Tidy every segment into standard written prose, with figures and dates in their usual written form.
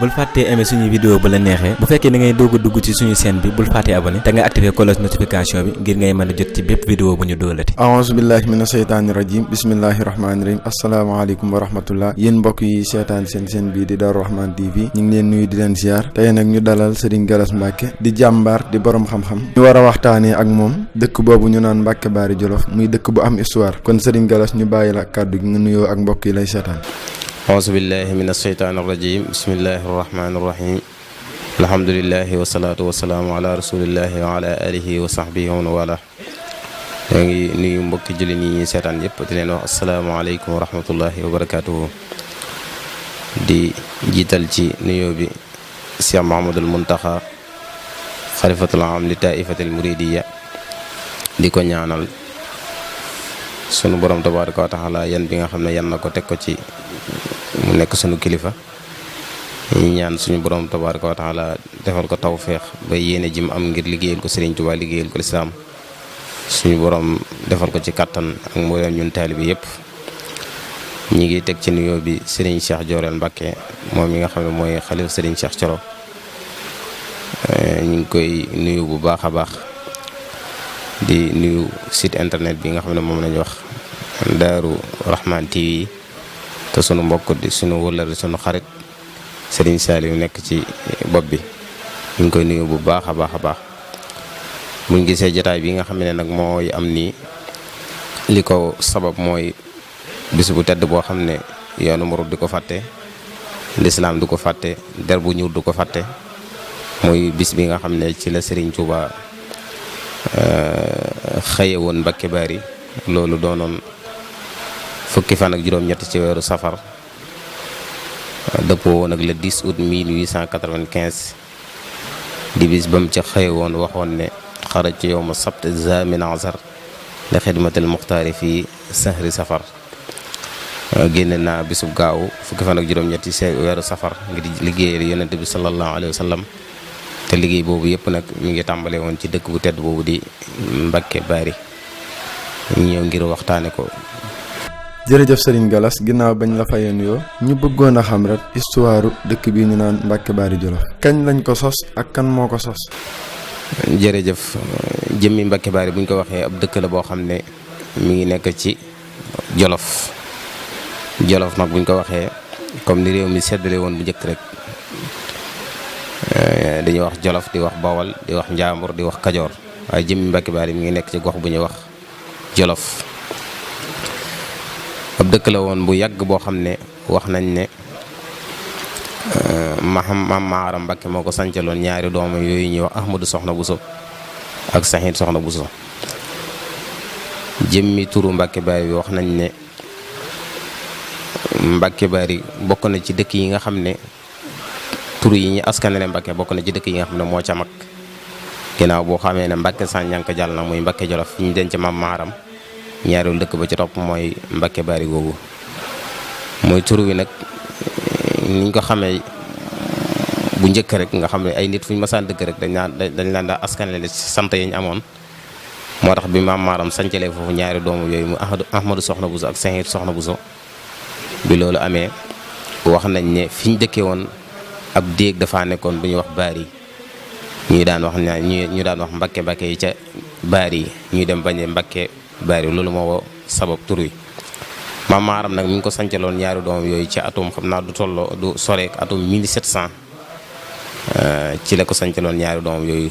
bul fàttee aimer suñu vidéo bu la neexee bu fekkee da ngay doog a dugg ci suñu chaîne bi bul fàttee abonné te nga activer cloche notification bi ngir ngay mën a jot ci bépp vidéo bu ñu doolati. a'uuzu billahi mina sheytaani rajim bismillahi rahmaani rahim asalaamaaleykum wa rahmatullah yéen mbokk yi seetaan seen bii di Darou Rahmane TV ñu ngi leen nuyu di leen ziar tey nag ñu dalal Serigne Galass Mbacké di jàmbaar di borom xam-xam ñu war a waxtaanee ak moom dëkk boobu ñu naan Mbacké Baary Jolof muy dëkk bu am histoire kon Serigne Galass ñu bàyyi la kàddu gi nga nuyoo ak mbokk yi lay seetaan. auzu billahi min asheytaani irrajim bismillahi irrahmani irrahim alhamdulilahi wasalaatu wasalaamu ala rasulillahi wa ala alihi wa sahbihi wa man wala ñoo ngi nuyu mbokki jullit yi ñuy seetaan yëpp di leen wax asalaamaaleykum wa rahmatullahi wa barakatuhu di jiital ci nuyoo bi Cheikh Mahamadul Muntaxa xalifatul am li taifatil muridiya di ko ñaanal sunu borom tabaraka wa taala yan bi nga xam ne yan na ko teg ko ci mu nekk sunu kilifa ñu ñaan suñu borom tabaraka wa taala defal ko tawféex ba yéene jim am ngir liggéeyal ko Serigne Touba liggéeyal ko lislaam suñu borom defal ko ci kattan ak mboolem ñun taalibe yëpp. ñi ngi teg ci nuyoo bi Serigne Cheikh Jorel Mbacké moom mi nga xam ne mooy xalif Serigne Cheikh Thioro ñu ngi koy nuyu bu baax a baax di nuyu site internet bi nga xam ne moom lañu wax Darou Rahmane TV te sunu mbokk di sunu wëllëre sunu xarit Serigne Saliou nekk ci bopp bi ñu ngi koy nuyu bu baax a baax a baax buñ gisee jotaay bi nga xam ne nag mooy am nii li ko sabab mooy bis bu tedd boo xam ne yoonu murid di ko fàtte lislaam du ko fàtte der bu ñuul du ko fàtte muy bis bi nga xam ne ci la Serigne Touba xëye woon Mbacké Baary loolu doonoon fukki fan ak juróom-ñett ci weeru safar dëppoo woon ak le 10 août 1895 di bis ba mu ca xëye woon waxoon ne xaraj ci yow ma sabt zamin azar li xidmatil muxtaari fii sahri safar génne naa bisub gaaw fukki fan ak juróom-ñett ci weeru safar ngir liggéeyal yonent bi sallallahu alayhi wa sallam te liggéey boobu yëpp nag mi ngi tàmbale woon ci dëkk bu tedd boobu di Mbacké Baary ñëw ngir waxtaane ko. jërëjëf Serigne Galass ginnaaw bañ la fayee nuyoo ñu bëggoon a xam rek histoire dëkk bi ñu naan Mbacké Baary Jolof kañ lañ ko sos ak kan moo ko sos. jërëjëf jëmmi Mbacké Baary buñ ko waxee ab dëkk la boo xam ne mi ngi nekk ci Jolof Jolof nag buñ ko waxee comme ni réew mi seddale woon bu njëkk rek dañuy wax Jolof di wax Bawol di wax Njaambur di wax Kajoor waaye jëmmi Mbacké Baary mi ngi nekk ci gox bu ñuy wax Jolof ab dëkk la woon bu yàgg boo xam ne wax nañ ne maam Maaram Mbacké moo ko sancaloon ñaari doomam yooyu ñuy wax Ahmadou Soxna Bousso ak Saxiid Soxna Bousso jëmmi turu Mbacké Baary bi wax nañ ne Mbacké Baary bokk na ci dëkk yi nga xam ne tur yi ñu askanale Mbacké bokk na ci dëkk yi nga xam ne moo ca mag ginnaaw boo xamee ne Mbacké Sanjank jàll na muy Mbacké Jolof fi ñu denc maam Maaram ñaareelu dëkk ba ci topp mooy Mbacké Baary googu mooy tur wi nag niñ ko xamee bu njëkk rek nga xam ne ay nit fu ñu masaan dëkk rek dañ laan daa askanale ci sant yi ñu amoon moo tax bi maam Maaram sancalee foofu ñaari doomu yooyu mu Ahmadou Soxna Bousso ak Saxiid Soxna Bousso bi loolu amee wax nañ ne fi ñu dëkkee woon ab déeg dafa nekkoon bu ñuy wax Baary ñu daan wax Mbacké yi ca Baary ñuy dem bañee Mbacké Baary loolu moo sabab tur wi maam Maaram nag mi ngi ko sancaloon ñaari doomam yooyu ci atum xam naa du soreek atum 1700 ci la ko sancaloon ñaari doomam yooyu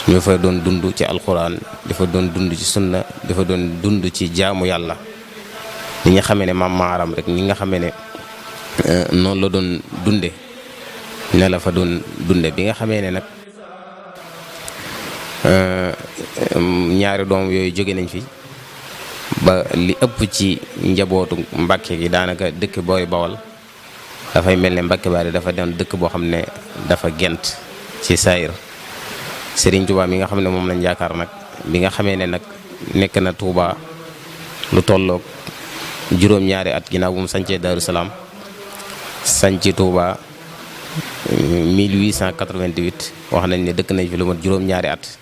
ñu fa doon dund ci alxuraan dafa doon dund ci sunna dafa doon dund ci jaamu yàlla li nga xamee ne maam Maaram rek ñi nga xamee ne noonu la doon dunde ne la fa doon dunde bi nga xamee ne nag ñaari doom yooyu jóge nañ fi ba li ëpp ci njabootu Mbacké gi daanaka dëkk booy Bawol dafay mel ne Mbacké Baary dafa doon dëkk boo xam ne dafa gent ci saayir Serigne Touba mi nga xam ne moom lañ yaakaar nag bi nga xamee ne nag nekk na Touba lu tolloog juróom-ñaari at ginnaaw bu mu sancee Darou Salaam sanci Touba 1888 wax nañ ne dëkk nañ fi lu mat juróom-ñaari at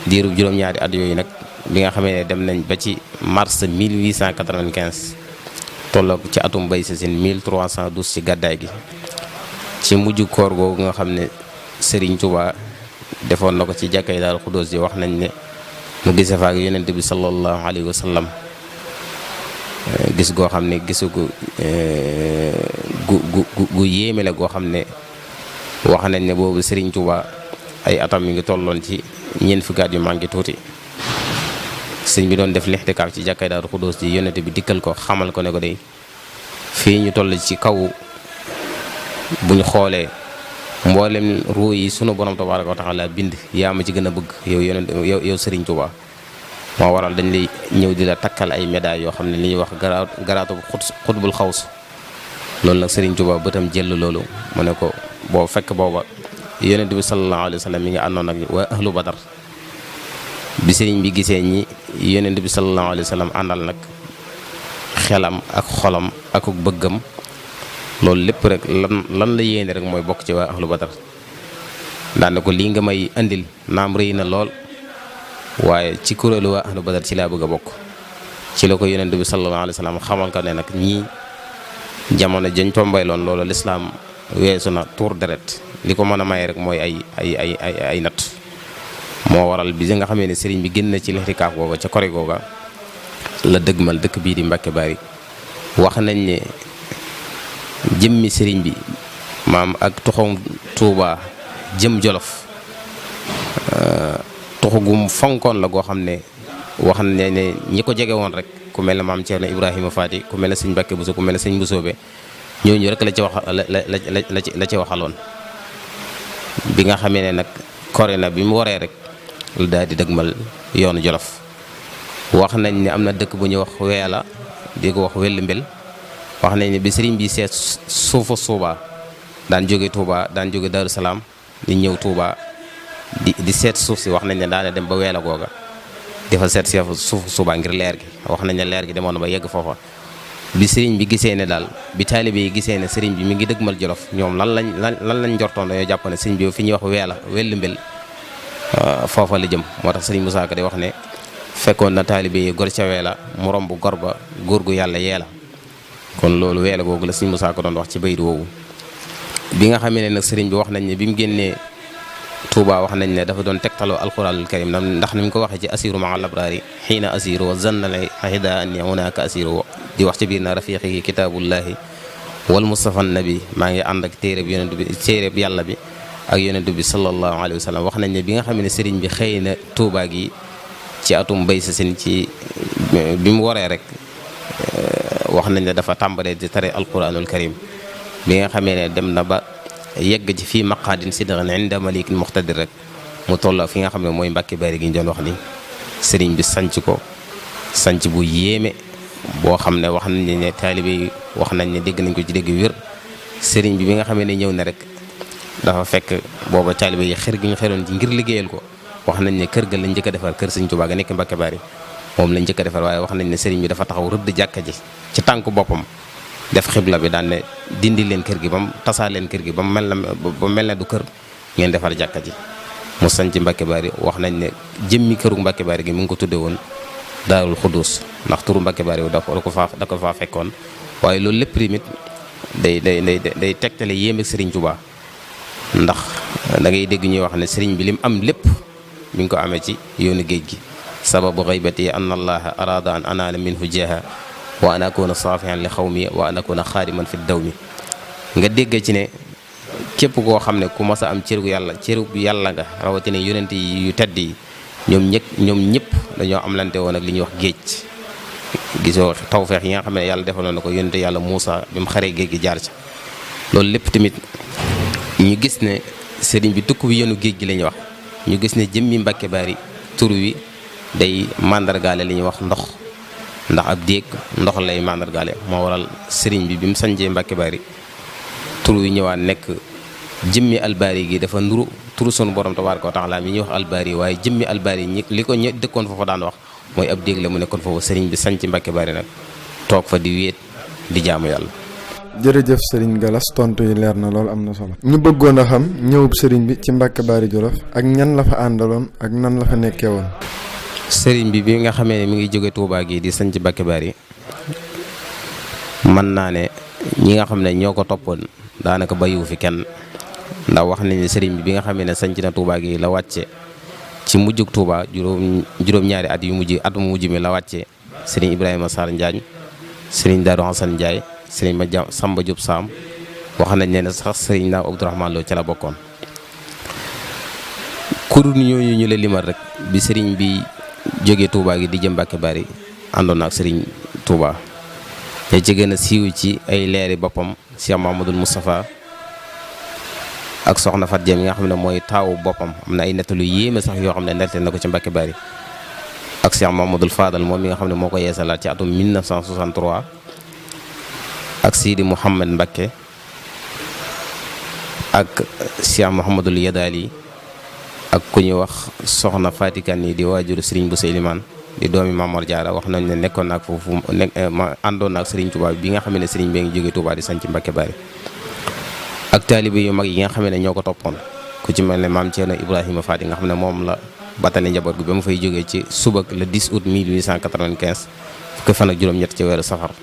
diirub juróom-ñaari at yooyu nag bi nga xamee ne dem nañ ba ci mars 1895 tolloog ci atum bay sasin 1312 ci gàddaay gi ci mujj koor googu nga xam ne Serigne Touba defoon na ko ci jàkkay Daaru Xudoos ji wax nañ ne mu gise fa ak yonent bi sallallahu alayhi wa sallam gis goo xam ne gisu gu yéeme la goo xam ne wax nañ ne boobu Serigne Touba ay atam mi ngi tolloon ci ñeent fukki at yu manqué tuuti sëñ bi doon def lixtikaaf ci jàkkay Daaru Xudoos ji yonent bi dikkal ko xamal ko ne ko day fii ñu toll ci kaw bu ñu xoolee mboolem ruu yi sunu borom tabaaraka wa taala bind yaa ma ci gën a bëgg yow Serigne Touba moo waral dañ lay ñëw di la takkal ay médailles yoo xam ne li ñuy wax garaatu xutbul xaws loolu nag Serigne Touba bëtam jël loolu mu ne ko boo fekk booba yonent bi sallallahu alayhi wa sallam mi ngi àndoon ak waa ahlu badar bi Serigne bi gisee ñi yonent bi sallallahu alayhi wa sallam àndal nag xelam ak xolam ak bëggam loolu lépp rek lan la yéene rek mooy bokk ci waa ahlu badar daane ko lii nga may andil naam rëy na lool waaye ci kuréelu waa ahlu badar ci laa bëgg a bokk ci la ko yonent bi sallallahu alayhi wa sallam xamal ko ne nag ñii jamono jañ tombay loon loolu lislaam weesu na tuur deret li ko mën a maye rek mooy ay natt moo waral bi nga xamee ne sëriñ bi génn na ci lixtikaaf googa ca kori googa la dëgmal dëkk bii di Mbacké Baary wax nañ ne jëmmi sëriñ bi maam ak tuxum Touba jëm Jolof tuxu gum fonkoon la goo xam ne wax nañ ne ñi ko jege woon rek ku mel ne maam Thierno Ibrahima Fati ku mel ne sëñ Mbacké Bousso ku mel ne sëñ Mbusoobe ñooñu rek la ci wax la ci waxaloon bi nga xamee ne nag kore na bi mu waree rek la daal di dëgmal yoonu Jolof wax nañ ne am na dëkk bu ñuy wax weela di ko wax welli mbel wax nañ ne bi sëriñ bi seet suufu Touba daan jóge Touba daan jóge Darou Salaam di ñëw Touba di seet suuf si wax nañ ne daane dem ba weela googa dafa seet suufu Touba ngir leer gi wax nañ ne leer gi demoon na ba yegg foofa bi sëriñ bi gisee ne daal bi taalibe yi gisee ne sëriñ bi mi ngi dëgmal Jolof ñoom lan lañ njortoon dañoo jàpp ne sëriñ bi fi ñuy wax welli mbel foofa la jëm moo tax sëriñ Moussa Ka di wax ne fekkoon na taalibe yi gor ca weela mu romb gor ba góor gu yàlla yeela kon loolu weela googu la sëriñ Moussa Ka doon wax ci bayit woowu bi nga xamee ne nag sëriñ bi wax nañ ne bi mu génnee Touba wax nañ ne dafa doon tegtaloo alquranul karim ndax ni mu ko waxee ci asiru maa labraari xiina asiru wa zannal xida anni hunaka asiru di wax ci biir na rafiqi kitaabullahi wal mustafa nabi maa ngi ànd ak téereb yàlla bi ak yonent bi sallallahu alayhi wa sallam wax nañ ne bi nga xam ne sëriñ bi xëy na Touba gi ci atum bay sa sin ci bi mu waree rek wax nañ ne dafa tàmbalee di tare alquranul karim bi nga xamee ne dem na ba yegg ci fii maqaadin sidqan inda malikin muqtadir rek mu tolloo fi nga xam ne mooy Mbacké Baary gi ñu doon wax ni sëriñ bi sanc bu yéeme boo xam ne wax nañ ne taalibe yi wax nañ ne dégg nañ ko ci dégg wér sëriñ bi nga xamee ne ñëw na rek dafa fekk booba taalibe yi xër gi ñu xeroon ci ngir liggéeyal ko wax nañ ne kër ga lañ njëkk a defar kër sëriñ Touba ga nekk Mbacké Baary moom lañ njëkk a defar waaye wax nañ ne sëriñ bi dafa taxaw rëdd jàkka ji ci tànk boppam def xibla bi daan ne dindi leen kër gi tasaa leen kër gi ba mel ne du kër ngeen defar jàkka ji mu sanc Mbacké Baary wax nañ ne jëmmi këru Mbacké Baary gi mu ngi ko tudde woon Daarul Xudoos ndax turu Mbacké Baary da ko faa fekkoon waaye loolu lépp tamit day tegtale yéem ak sëriñ Touba ndax da ngay dégg ñuy wax ne sëriñ bi lim am lépp mi ngi ko amee ci yoonu géej gi sababu xaybati an allaha arada an anaala minhu jaha wa an akuna saafihan li xawmi wa an akuna xaadiman fi dawmi nga dégg ci ne képp koo xam ne ku mas a am cëru yàlla nga rawatina yonent yi yu tedd yi ñoom ñëpp dañoo am lante woon ak li ñuy wax géej gisoo tawfeex yi nga xam ne yàlla defaloon na ko yonent yàlla Muusa bi mu xaree géej gi jaar ca loolu lépp tamit ñu gis ne sëriñ bi tukk bi yoonu géej gi la ñuy wax ñu gis ne jëmmi Mbacké Baary tur wi day màndargaale li ñuy wax ndox ndax ab déeg ndox lay màndargaale moo waral sëriñ bi mu sañjee Mbacké Baary tur wi ñëwaat nekk jëmmi albaari gi dafa nduru turu sunu borom tabaaraka wa taala mi ñuy wax albaari waaye jëmmi albaari ñi li ko ñi dëkkoon foofa daan wax mooy ab déeg la mu nekkoon foofu sëriñ bi sañc Mbacké Baary nag toog fa di wéet di jaamu yàlla. jërëjëf Serigne Galass tontu yi leer na lool am na solo. ñu bëggoon a xam ñëwub sëriñ bi ci Mbacké Baary Jolof ak ñan la fa àndaloon ak nan la fa nekkee woon. sëriñ bi nga xamee ne mi ngi jóge Touba gi di sañc Mbacké Baary mën naa ne ñi nga xam ne ñoo ko toppoon daanaka bàyyiwu fi kenn ndax wax nañ ne sëriñ bi nga xam ne sanc na Touba gi la wàcce ci mujjug Touba juróom-ñaari at yu mujj at mu mujj mi la wàcce sëriñ Ibrahima Sarr Njaañ sëriñ Darou Hassan Ndiaye sëriñ ma Samba Diop Sam wax nañ ne sax sëriñ Ndaam Abdourahmane Lo ca la bokkoon. kuréel ñooñu ñu la limal rek bi sëriñ bi jógee Touba gi di jëm Mbacké Baary àndoon na ak sëriñ Touba te ci gën a siiw ci ay leeri boppam Cheikh Mahamadul Moustapha ak soxna Fat Dieng nga xam ne mooy taawu boppam am na ay nettalu yéeme sax yoo xam ne nettali na ko ci Mbacké Baary ak Cheikh Mahamadul Fadal moom mi nga xam ne moo ko yeesalaat ci atum 1963 ak Sidi Mouhamed Mbacké ak Cheikh Mouhamadul Yadali ak ku ñuy wax soxna Fatikan yi di waajuru Serigne Bousso Elimane di doomi Mamor Diarra wax nañ ne nekkoon naag foofu àndoon naag Serigne Touba bi nga xam ne Serigne bi ngi jógee Touba di sanc Mbacké Baary ak taalibe yu mag yi nga xam ne ñoo ko toppoon ku ci mel ne maam Thierno Ibrahima Fati nga xam ne moom la batale njaboot gi ba mu fay jógee ci suba le 10 août 1895 fukki fan ak juróom-ñett ci weeru safar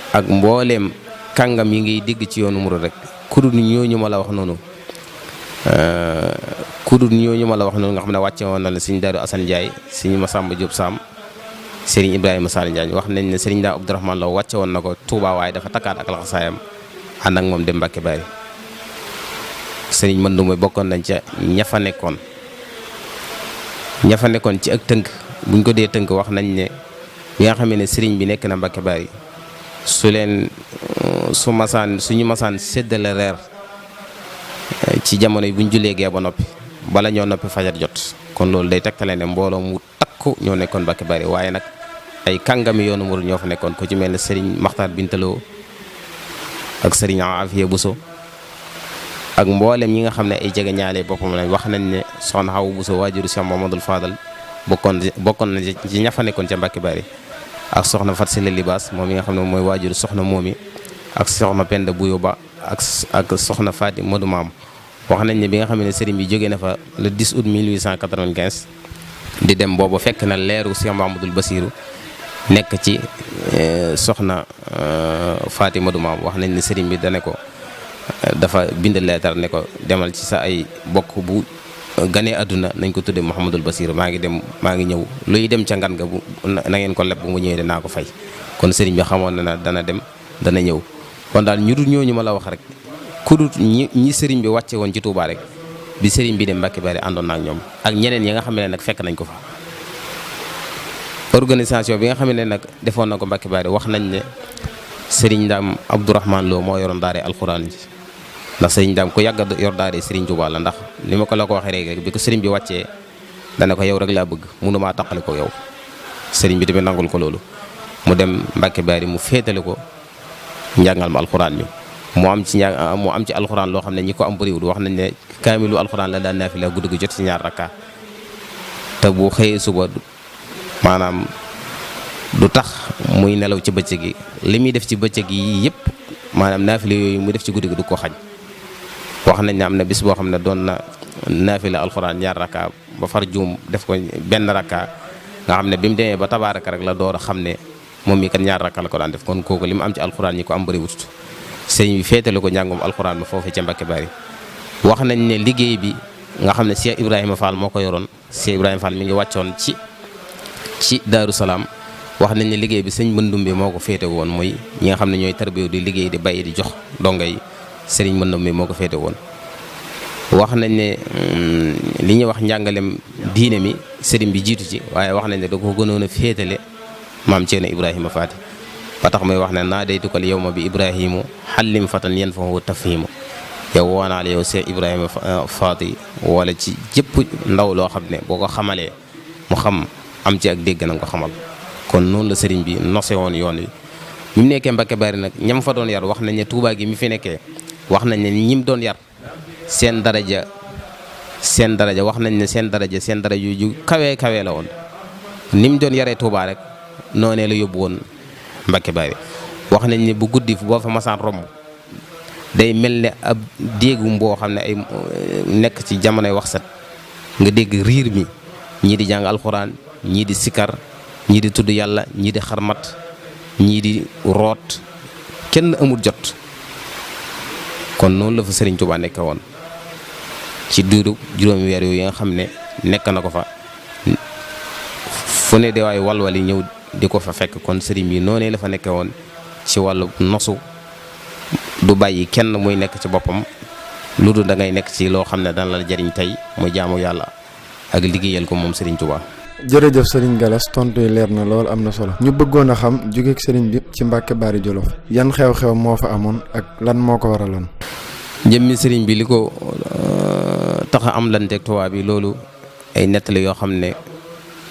ak mbooleem kàngam yi ngay dégg ci yoonu murid rek kudul ñooñu ma la wax noonu nga xam ne wàcce woon na la sëriñ Darou Assane Ndiaye sëriñ Massamba Diop Sam sëriñ Ibrahima Sall Ndiaye wax nañ ne sëriñ Ndaam Abdourahmane Lo wàcce woon na ko Touba waaye dafa takkaat ak laxasaayam ànd ak moom dem Mbacké Baary sëriñ Mandoumbe bokkoon nañ ca ña fa nekkoon ci ak tënk buñ ko dee tënk wax nañ ne bi nga xam ne sëriñ bi nekk na Mbacké Baary suñu masaan séddale reer ci jamono yi buñ jullee gee ba noppi bala ñoo noppi fajar jot kon loolu day tegtale ne mbooloo mu takku ñoo nekkoon Mbacké Baary waaye nag ay kàngami yoonu murid ñoo fa nekkoon ku ci mel ne sëriñ Maxtaar Bintaloo ak sëriñ Afiya Bousso ak mboolem ñi nga xam ne ay jege ñaale boppam lañ wax nañ ne soxna Xawu Bousso waajuru Cheikh Mamadou Fadal bokkoon na ci ña fa nekkoon ca Mbacké Baary ak soxna Fat Sila Libaas moom mi nga xam ne mooy waajuru soxna moomi ak soxna Penda Buyo Ba ak soxna Faati Modou Maam wax nañ ne bi nga xam ne sëriñ bi jógee na fa le 10 août 1895 di dem boobu fekk na leeru Cheikh Mahamadul Basiru nekk ci soxna Faati Modou Maam wax nañ ne sëriñ bi dane ko dafa bind leetar ne ko demal ci sa ay bokk bu ganee àdduna nañ ko tudde Mouhamadul Basiru maa ngi ñëw luy dem ca ngan nga bu na ngeen ko leb bu mu ñëwee danaa ko fay kon sëriñ bi xamoon na dana dem dana ñëw kon daal ñu dul ñooñu ma la wax rek ku dul ñi sëriñ bi wàcce woon ci Touba rek bi sëriñ bi dem Mbacké Baary àndoon na ak ñoom ak ñeneen yi nga xam ne nag fekk nañ ko fa. organisation bi nga xam ne nag defoon na ko Mbacké Baary wax nañ ne sëriñ Ndaam Abdourahmane Lo moo yoroon daare alxuraan ji ndax sëriñ Ndaam ku yàgg a yor daare sëriñ Touba la ndax li ma ko la ko waxee rek bi ko sëriñ bi wàccee dana ko yow rek laa bëgg mënumaa taqale ko yow sëriñ bi tamit nangul ko loolu mu dem Mbacké Baary mu féetale ko njàngal ma alxuraan mi mu am ci alxuraan loo xam ne ñi ko am bëriwul wax nañ ne kaamilu alxuraan la daan naafila guddi gu jot ci 2 rakka te bu xëyee suba maanaam du tax muy nelaw ci bëccëg gi li muy def ci bëccëg yi yëpp maanaam naafila yooyu mu def ci guddi gi du ko xañ wax nañ ne am na bis boo xam ne doon na naafila alxuraan 2 rakka ba far juum def ko 1 rakka nga xam ne bi mu demee ba tabaaraka rek la door a xam ne moom mi kat 2 rakka la ko daan def kon kooku li mu am ci alxuraan ñi ko am bëriwut sëñ bi féetale ko njàngum alxuraan ba foofu ca Mbacké Baary wax nañ ne liggéey bi nga xam ne Cheikh Ibrahima Fall moo ko yoroon Cheikh Ibrahima Fall mi ngi wàccoon ci Darou Salaam wax nañ ne liggéey bi sëñ Mandumbe moo ko féete woon muy ñi nga xam ne ñooy tarbiyu di liggéey di bay di jox donga yi sëriñ Mandumbe moo ko féete woon wax nañ ne li ñuy wax njàngalem diine mi sëriñ bi jiitu ci waaye wax nañ ne da ko gënoon a féetale maam Thierno Ibrahima Faty ba tax muy wax ne naa daytukal yow ma bi Ibrahimu xallim fatan yan fa hu tafhimu yow woonaale yow Cheikh Ibrahima Faty wala ci jëpp ndaw loo xam ne boo ko xamalee mu xam am ci ak dégg na nga ko xamal kon noonu la sëriñ bi nose woon yoon wi bi mu nekkee Mbacké Baary nag ñam fa doon yar wax nañ ne Touba gi mi fi nekkee wax nañ ne ñim doon yar seen daraja wax nañ ne seen daraja ju kawe la woon ni mu doon yaree Touba rek noonee la yóbbu woon Mbacké Baary wax nañ ne bu guddi boo fa masaan romb day mel ne ab déegum boo xam ne ay nekk ci jamonoy wax set nga dégg riir mi ñii di jàng alxuraan ñii di sikar ñii di tudd yàlla ñii di xarmat ñii di root kenn amul jot. kon noonu la fa Serigne Touba nekk woon ci diiru juróomi weer yooyu nga xam ne nekk na ko fa fu ne de waay walwali ñëw di ko fa fekk. kon Serigne bi noonee la fa nekke woon ci wàllu nosu du bàyyi kenn muy nekk ci boppam lu dul da ngay nekk ci loo xam ne dana la jariñ tey muy jaamu yàlla ak liggéeyal ko moom Serigne Touba. jërëjëf Serigne Galass tontu yi leer na lool am na solo ñu bëggoon a xam jógeeg Serigne bi ci Mbacké Baary Jolof yan xew-xew moo fa amoon ak lan moo ko waraloon. jëmmi Serigne bi li ko tax a am lanteeg Touba bi loolu ay nettali yoo xam ne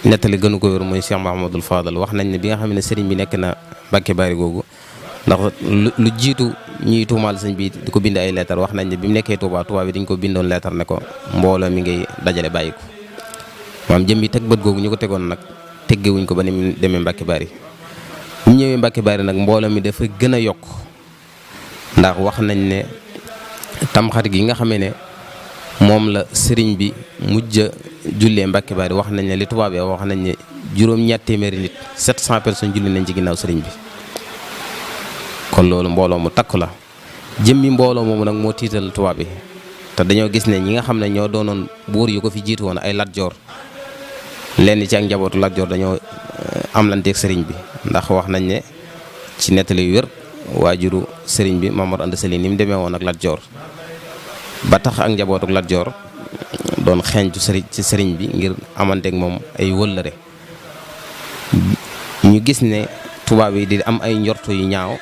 nettali gënu ko wér mooy Cheikh Mahamadul Fadal wax nañ ne bi nga xam ne Serigne bi nekk na Mbacké Baary googu ndax lu jiitu ñuy tuumaal sëñ bi di ko bind ay leetar wax nañ ne bi mu nekkee Touba bi dañ ko bindoon leetar ne ko mbooloo mi ngay dajale bàyyi ko maam jëmmi teg bët googu ñu ko tegoon nag teggewuñ ko ba ni mu demee Mbacké Baary bu ñu ñëwee Mbacké Baary nag mbooloo mi dafa gën a yokk ndax wax nañ ne tamxarit gi nga xamee ne moom la sëriñ bi mujj a jullee Mbacké Baary wax nañ ne li tubaab yi wax nañ ne juróom-ñaar téeméeri nit 700 personnes julli nañ ci ginnaaw sëriñ bi. kon loolu mbooloo mu takku la jëmmi mbooloo moomu nag moo tiital tubaab bi te dañoo gis ne ñi nga xam ne ñoo doonoon buur yu ko fi jiitu woon ay Lat Joor lenn ci ak njabootu Lat Joor dañoo amlanteeg sëriñ bi ndax wax nañ ne ci nettali yu wér waajuru sëriñ bi Mamadou Anta Sali ni mu demee woon ak Lat Joor ba tax ak njabootu Lat Joor doon xeeñtu ci sëriñ bi ngir amanteeg moom ay wëllëre ñu gis ne tubaab yi di am ay njortu yu ñaaw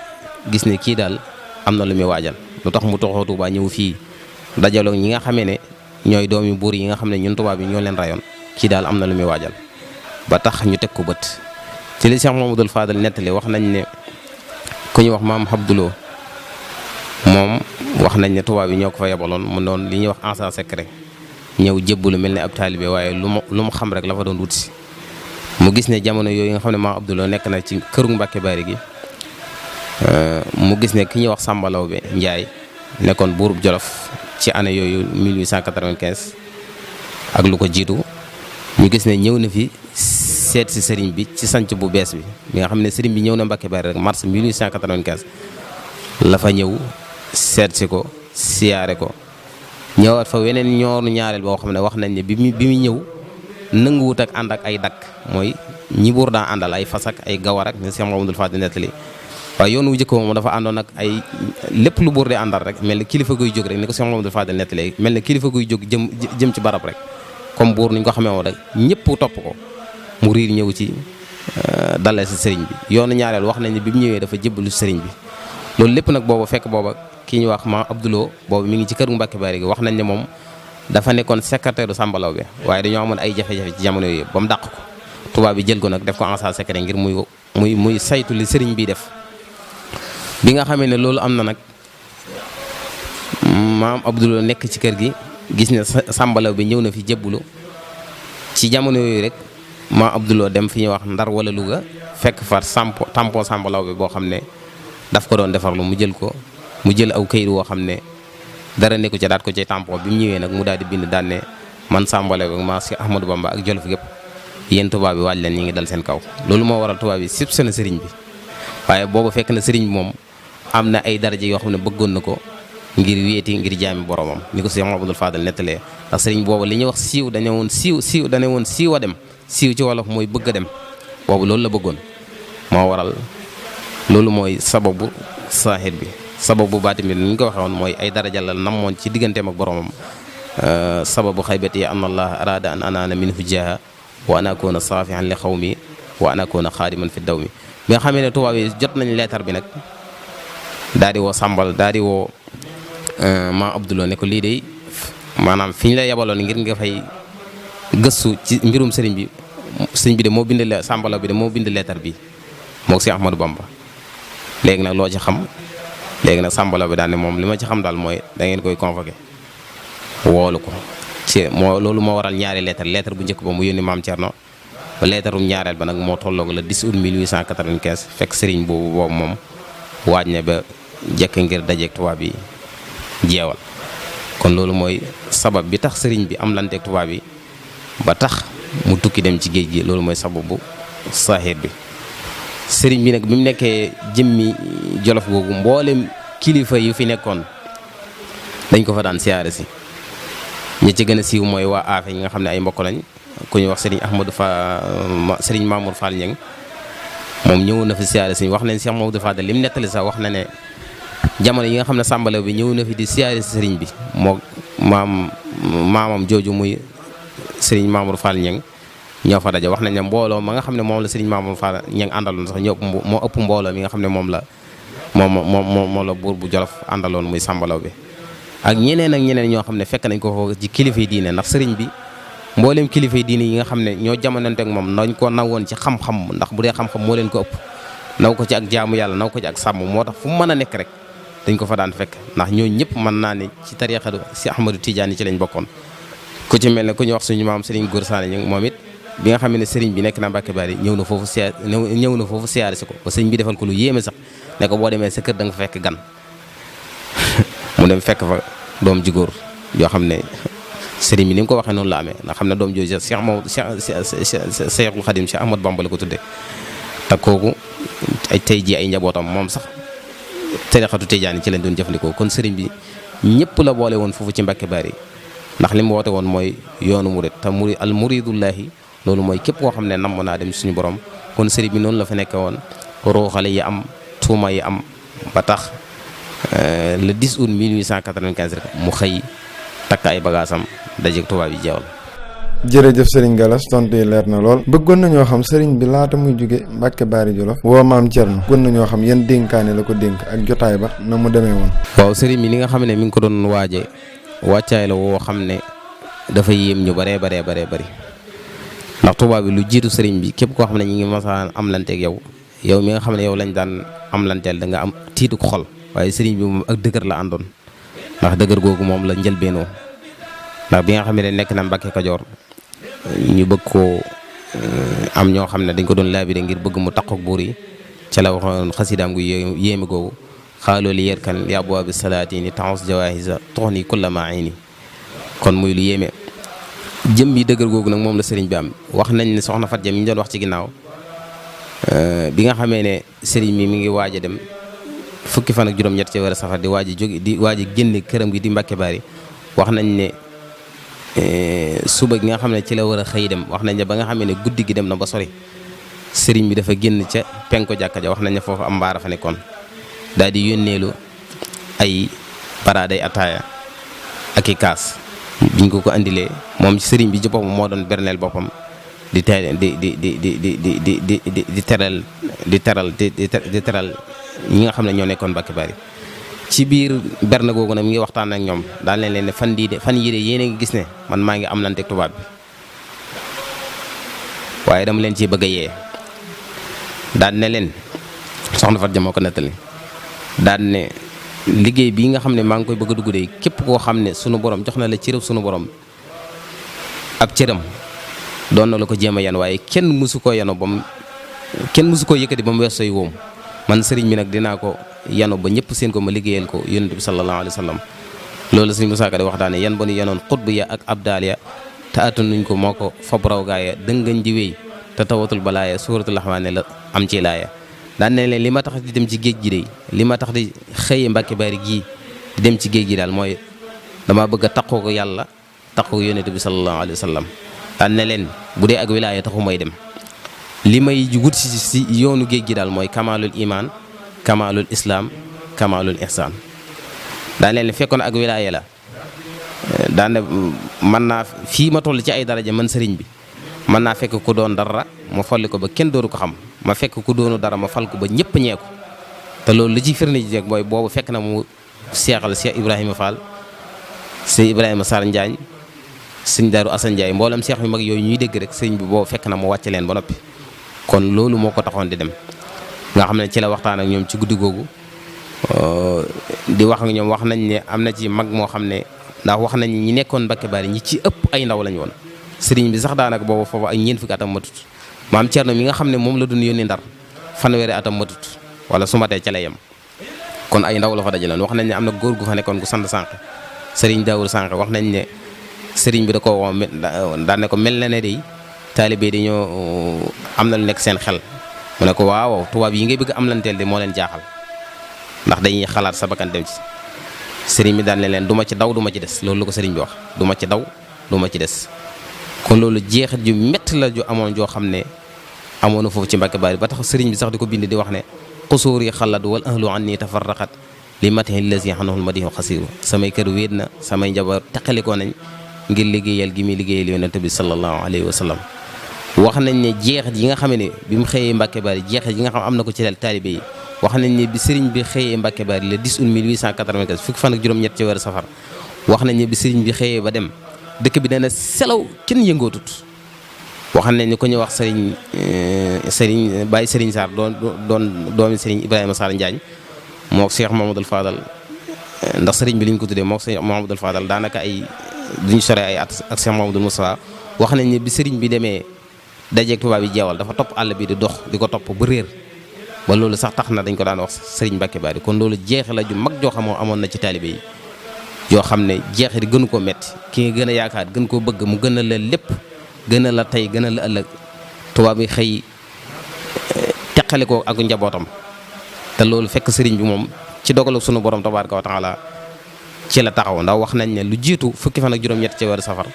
gis ne kii daal am na lu muy waajal lu tax mu toxoo Touba ñëw fii dajaloo ñi nga xamee ne ñooy doomi buur yi nga xam ne ñun tubaab yi ñoo leen rayoon kii daal am na lu muy waajal ba tax ñu teg ko bët. ci li Cheikh Mamadou Fadal nettali wax nañ ne ku ñu wax maam Abdouloo moom wax nañ ne tubaab yi ñoo ko fa yebaloon mu doon li ñuy wax agent secret ñëw jébbalu mel ne ab taalibe waaye lu mu xam rek la fa doon wut si. mu gis ne jamono yooyu nga xam ne maam Abdouloo nekk na ci këru Mbacké Baary gi mu gis ne ki ñuy wax Samba Lawbe Njaay nekkoon buurub Jolof ci année yooyu 1895 ak lu ko jiitu ñu gis ne ñëw na fi seet si sëriñ bi ci sanc bu bees bi nga xam ne sëriñ bi ñëw na Mbacké Baary rek mars 1895 la fa ñëw seet si ko siyaare ko ñëwaat fa weneen ñoonu ñaareel boo xam ne wax nañ ne bi mu ñëw nanguwut ak ànd ak ay dakk mooy ñi buur daa àndal ay fas ak ay gawar ak ne Cheikh Mamadou Fadal nettali waaye yoon wu jëkk moom dafa àndoon ak ay lépp lu buur di àndal rek mel ni kilifa guy jóg rek ni ko Cheikh Mamadou Fadal nettali mel ni kilifa guy jóg jëm ci barab rek comme buur ni ñu ko xamee woon rek ñëpp topp ko mu riir ñëw ci dalal si sëriñ bi yoonu ñaareel wax nañ ne bi mu ñëwee dafa jébbalu si sëriñ bi loolu lépp nag boobu fekk booba ki ñu wax ma Abdouloo boobu mi ngi ci kër Mbacké Baary gi wax nañ ne moom dafa nekkoon secrétaire du Samba Lawbe waaye dañoo amoon ay jafe-jafe ci jamono yooyu ba mu dàq ko tubaab bi jël ko nag def ko agent secret ngir muy saytu li sëriñ bi def. bi nga xamee ne loolu am na nag maam Abdouloo nekk ci kër gi gis ne Samba Lawbe ñëw na fi jébbalu ci jamono yooyu rek maam Abdouloo dem fi ñuy wax Ndar wala Louga fekk far tampon Samba Lawbe boo xam ne daf ko doon defarlu mu jël aw këyit woo xam ne dara nekku ca daat ko ci tampon bi mu ñëwee nag mu daal di bind daan ne man Samba Lawbe maa si Ahmadou Bamba ak Jolof gépp yéen tubaab bi waaj leen ñi ngi dal seen kaw loolu moo waral tubaab bi sib seen sëriñ bi waaye boobu fekk na sëriñ bi moom am na ay daraja yoo xam ne bëggoon na ko ngir wéeti ngir jaami boromam ni ko Cheikh Mamadou Fadal nettalee ndax sëriñ boobu li ñuy wax siiw dañu woon siiw a dem siiw ci wolof mooy bëgg a dem boobu loolu la bëggoon moo waral loolu mooy sababu saaxir bi sababu baatim bi ni ñu ko waxee woon mooy ay daraja la namoon ci digganteem ak boromam sababu xaybati an allah arada an anaana minhu jaaha wa an akuna saafihan li xawmi wa an akuna xaadiman fi daw mi bi nga xamee ne tubaab yi jot nañ leetar bi nag daal di woo Sambal daal di woo ma Abdouloo ne ko lii de maanaam fi ñu la yabaloon ngir nga fay gëstu ci mbirum sëriñ bi de moo bind Sambalaw bi de moo bind leetar bi moog si Ahmadou Bamba léegi nag loo ci xam léegi nag Sambalaw bi daal ne moom li ma ci xam daal mooy da ngeen koy convoqué woolu ko loolu moo waral ñaari leetar bu njëkk ba mu yónni maam Thierno ba leetarum ñaareel ba nag moo tolloog le 10 août 1895 fekk sëriñ boobu moom waaj ne ba jekk ngir dajeeg tubaab bi jeewal kon loolu mooy sabab bi tax sëriñ bi am lanteeg tubaab bi ba tax mu tukki dem ci géej gi loolu mooy sababu saaxiir bi sëriñ bi nag bi mu nekkee jëmmi Jolof googu mboolem kilifa yu fi nekkoon dañ ko fa daan siyaare si ñi ci gën a siiw mooy waa Afe ñi nga xam ne ay mbokk lañ ku ñuy wax sëriñ Mamour Fall Ñang moom ñëw na fi siyaare si wax nañ Cheikh Mamadou Fadal li mu nettali sax wax na ne jamono yi nga xam ne sàmbalaw bi ñëw na fi di siyaare si sëriñ bi moo maamam jooju muy sëriñ Mamour Fall Ñang ñoo fa daje wax nañ ne mbooloo ma nga xam ne moom la sëriñ Mamour Fall Ñang àndaloon sax moo ëpp mbooloo mi nga xam ne moom la buur bu Jolof àndaloon muy sàmbalaw bi ak ñeneen ñoo xam ne fekk nañ ko foofu ci kilifa yi diine ndax sëriñ bi mboolem kilifa yi diine yi nga xam ne ñoo jamonante ak moom nañ ko nawoon ci xam-xam ndax bu dee xam-xam moo leen ko ëpp naw ko ci ak jaamu yàlla naw ko ci ak sàmm moo tax fu mu mën a nekk rek dañ ko fa daan fekk ndax ñoo ñëpp mën naa ne ci tariixatu si Ahmadou Tidiane yi ci lañ bokkoon ku ci mel ne ku ñu wax suñu maam sëriñ Góor Saane ñi moom it bi nga xam ne sëriñ bi nekk na Mbacké Baary ñëw na foofu siyaare si ko ba sëriñ bi defal ko lu yéeme sax ne ko boo demee sa kër da nga fa fekk gan mu dem fekk fa doom ji góor yoo xam ne sëriñ bi ni mu ko waxee noonu la amee ndax xam ne doom jooju Cheikhul Khadim Cheikh Ahmadou Bamba la ko tuddee te kooku tey jii ay njabootam moom sax tariixatu Tijaan ci lañ doon jëfandikoo kon sëriñ bi ñëpp la boole woon foofu ci Mbacké Baary ndax li mu woote woon mooy yoonu murid te al muridullahi loolu mooy képp koo xam ne namm naa dem suñu borom kon sëriñ bi noonu la fa nekkee woon ruuxale yi am tuuma yi am ba tax le 10 août 1895 rek mu xëy takk ay bagaasam dajeeg tubaab yi jeewal. jërëjëf Serigne Galass tontu yi leer na lool bëggoon nañoo xam Serigne bi laata muy jóge Mbacké Baary Jolof woo maam Thierno bëggoon nañoo xam yan dénkaane la ko dénk ak jotaay ba na mu demee woon. waaw Serigne bi li nga xam ne mi ngi ko doon waaje wàccaay la woo xam ne dafa yéem ñu baree bari ndax tubaab bi lu jiitu Serigne bi képp koo xam ne ñi ngi masaan am lanteeg yow mi nga xam ne yow lañ daan am lanteel da nga am tiitu xol waaye Serigne bi moom ak dëgër la àndoon ndax dëgër googu moom la njëlbeenoo ndax bi nga xam ne nekk na Mbacké Kajoor ñu bëgg koo am ñoo xam ne dañ ko doon laabire ngir bëgg mu takkook buur yi ca la waxoon xasidaam gu yéeme googu xaaloo li yerkan li abwaabi salaatini taxus jawaahisa toxni kulla maayni kon muy lu yéeme jëm bi dëgër googu nag moom la sëriñ bi am wax nañ ne soxna Fatou Diagne mi ñu doon wax ci ginnaaw bi nga xamee ne sëriñ bi mi ngi waaj a dem fukki fan ak juróom-ñett ci weeru safar di waaj a génne këram gi di Mbacké Baary wax nañ ne suba gi nga xam ne ci la war a xëy dem wax nañ ne ba nga xamee ne guddi gi dem na ba sori sëriñ bi dafa génn ca penko jàkka ja wax nañ ne foofu am mbaara fa nekkoon daal di yónneelu ay paraaday ataaya ak i kaas biñ ko andilee moom sëriñ bi ci boppam moo doon berneel boppam di teral ñi nga xam ne ñoo nekkoon Mbacké Baary ci biir berne googu nag mi ngi waxtaan ak ñoom daal leen ne fan yii de yéen a ngi gis ne man maa ngi am lanteeg tubaab bi waaye dama leen ciy bëgg a yee daal ne leen soxna Fatou Dia moo ko nettali daal ne liggéey bii nga xam ne maa ngi koy bëgg a dugg de képp koo xam ne sunu borom jox na la cërëb sunu borom ab cëram doon na la ko jéem a yan waaye kenn mësu koo yano kenn mësu koo yëkkati ba mu wees sooy woom man sëriñ bi nag dinaa ko yano ba ñëpp seen ko ma liggéeyal ko yonent bi sallallahu alayhi wa sallam loolu sëriñ Musaa Ka di wax daane yan ba nu yanoon xutb ya ak abdaal ya te attanuñ ko moo ko fab raw gaaya dëngañ di wéy te tawatul balaaya suuratul Rahmane la am ci laaya daan ne leen li ma tax di dem ci géej gi de li ma tax di xëye Mbacké Baary gii di dem ci géej gi daal mooy dama bëgg a taqoo ko yàlla taqoo yonent bi sallallahu alayhi wa sallam daan ne leen bu dee ak wilaaya taxu may dem li may wut si yoonu géej gi daal mooy kamalul iman kamalul islam kamalul ihsan daan leen fekkoon ak wilaaya la daan ne mën naa fii ma toll ci ay daraja man sëriñ bi mën naa fekk ku doon dara ma folli ko ba kenn dooru ko xam ma fekk ku doonu dara ma fal ko ba ñëpp ñeeku te loolu li ci firnde ji rek mooy boobu fekk na mu seexal Cheikh Ibrahima Fall Cheikh Ibrahima Sarr Njaañ sëñ Darou Assane Ndiaye mboolem seex yu mag yooyu ñuy dégg rek sëriñ bi boobu fekk na mu wàcce leen ba noppi kon loolu moo ko taxoon di dem nga xam ne ci la waxtaan ak ñoom ci guddi googu di wax ak ñoom wax nañ ne am na ci mag moo xam ne ndax wax nañ ñi nekkoon Mbacké Baary ñi ci ëpp ay ndaw lañ woon sëriñ bi sax daanaka boobu foofu ay ñeent fukki atam matut maam Thierno mi nga xam ne moom la doon yónni Ndar fanweeri atam matut wala su matee ca la yem kon ay ndaw la fa dajaloon wax nañ ne am na góor gu fa nekkoon gu sant sànq sëriñ Daawur sànq wax nañ ne sëriñ bi da ko woo daan ne ko mel na ne day taalibe dañoo am na lu nekk seen xel mu ne ko waaw tubaab yi ngay bëgg am lanteel de moo leen jaaxal ndax dañuy xalaat sa bakkan dem ci. sëriñ bi daan ne leen du ma ci daw du ma ci des loolu la ko sëriñ bi wax du ma ci daw du ma ci des kon loolu jeexit ju métti la ju amoon joo xam ne amoon na foofu ci Mbacké Baary ba tax sëriñ bi sax di ko bind di wax ne xusuur yi xalat wal ahlu anni tafarraqat li matihi lazi anhul madihu xasiru samay kër wéet na samay njaboot teqalikoo nañ ngir liggéeyal gi muy liggéeyal yonent bi sallallahu alayhi wa sallam. wax nañ ne jeexit yi nga xam ne bi mu xëyee Mbacké Baary jeexit yi nga xam am na ko ci taalibe yi wax nañ ne bi sëriñ bi xëyee Mbacké Baary le 10 août 1895 fukki fan ak juróom-ñett ci weeru safar wax nañ ne bi sëriñ bi xëyee ba dem dëkk bi dana selaw kenn yëngootut. wax nañ ne ku ñu wax sëriñ Baye Serigne Sarr doon doomi sëriñ Ibrahima Sarr Njaañ moo Cheikh Mamadou Fadal ndax sëriñ bi li ñu ko tuddee moo Cheikh Mamadou Fadal daanaka ay duñ sore ay at ak Cheikh Mamadou Moustapha wax nañ ne bi sëriñ bi demee dajeeg tubaab yi jeewal dafa topp àll bi di dox di ko topp ba réer ba loolu sax tax na dañ ko daan wax sëriñ Mbacké Baary kon loolu jeexe la ju mag joo xamoo amoon na ci taalibe yi yoo xam ne jeexe di gënu koo metti ki nga gën a yaakaar gën koo bëgg mu gën a la lépp gën a la tey gën a la ëllëg tubaab yi xëy teqale ko ak njabootam te loolu fekk sëriñ bi moom ci dogalu sunu borom tabaaraka wa taala ci la taxaw ndax wax nañ ne lu jiitu fukki fan ak juróom-ñett ci weeru safar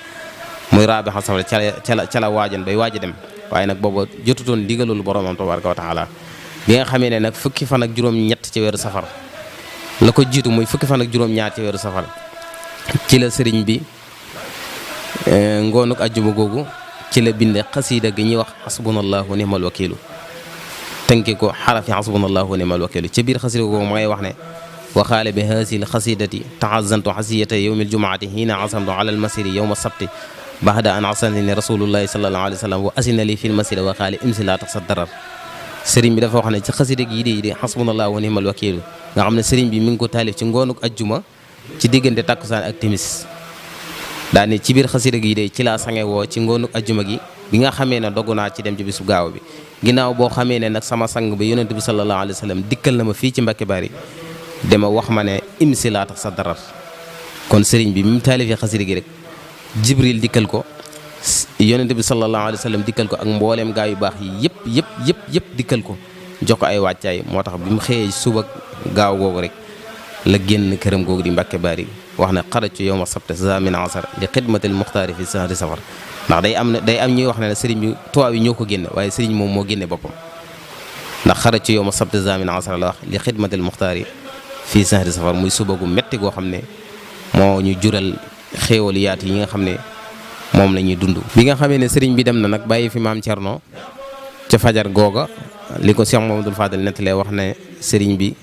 muy raabixa safar ca la waajan bay waaj a dem waaye nag booba jotutoon ndigalul boromam tabaaraka wa taala bi nga xamee ne nag fukki fan ak juróom-ñett ci weeru safar la ko jiitu muy fukki fan ak juróom-ñaar ci weeru safar ci la sëriñ bi ngoonuk ajjuma googu ci la binde xasiida gi ñuy wax xasbunallahu wa ni'mal wakiilu tënki ko xarafi xasbunallahu wa ni'mal wakiilu ci biir xasiida googu ma ngay wax ne waxaale bi hasil xasidati taxazantu xasiyata yowmi aljumaati hiina asamtu ala almasiri yowma sabti baxda an asantini rasulullahi sallallahu alayhi wa sallam wa asina li fil masiri wa xaale imsi laa tax sa darar sëriñ bi dafa wax ne ci xasida gi di xasbunallahu wa ni'mal wakiilu nga xam ne sëriñ bi mi ngi ko taalif ci ngoonuk ajjuma ci diggante takkusaan ak timis daane ci biir xasida gi de ci laa sange woo ci ngoonuk ajjuma gi bi nga xamee ne dogu naa ci dem ci bisu gaaw bi ginnaaw boo xamee ne nag sama sang bi yonent bi sallallahu alayhi wa sallam dikkal na ma fii ci Mbacké Baary dama wax ma ne imsi laa tax sa darar kon sëriñ bi mi mu taalifee xasida gi rek jibril dikkal ko yonent bi sallallahu alayhi wa sallam dikkal ko ak mbooleem gaa yu baax yi yëpp dikkal ko jox ko ay wàccaay moo tax bi mu xëyee suba gaaw googu rek la génn këram googu di Mbacké Baary wax ne xarajtu yawma sabti zamin asar li xidmatil muxtaari fi sahri safar ndax day am ñuy wax ne sëriñ bi tubaab yi ñoo ko génne waaye sëriñ moom moo génne boppam ndax xarajtu yawma sabti zamin asar la wax li xidmatil muxtaari fii sahri safar muy suba gu metti goo xam ne moo ñu jural xéewal yaatu yi nga xam ne moom la ñuy dund. bi nga xamee ne sëriñ bi dem na nag bàyyi fi maam Thierno ca fajar googa li ko Cheikh Mamadou Fadal nettalee wax ne sëriñ bi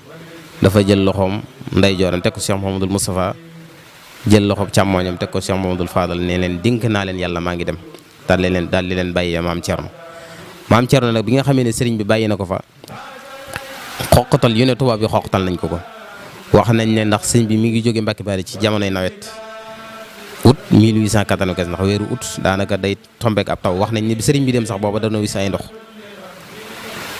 dafa jël loxoom ndeyjooram teg ko Cheikh Mamadou Moustapha jël loxoom càmmooñam teg ko Cheikh Mamadou Fadal ne leen dénk naa leen yàlla maa ngi dem daal di leen bàyyee maam Thierno. maam Thierno nag bi nga xamee ne sëriñ bi bàyyi na ko fa xoqatal yu ne tubaab bi xoqatal nañ ko. wax nañ ne ndax sëñ bi mi ngi jóge Mbacké Baary ci jamonoy nawet août 1895 ndax weeru août daanaka day tombeek ab taw wax nañ ne bi sëriñ bi dem sax booba dana wis ay ndox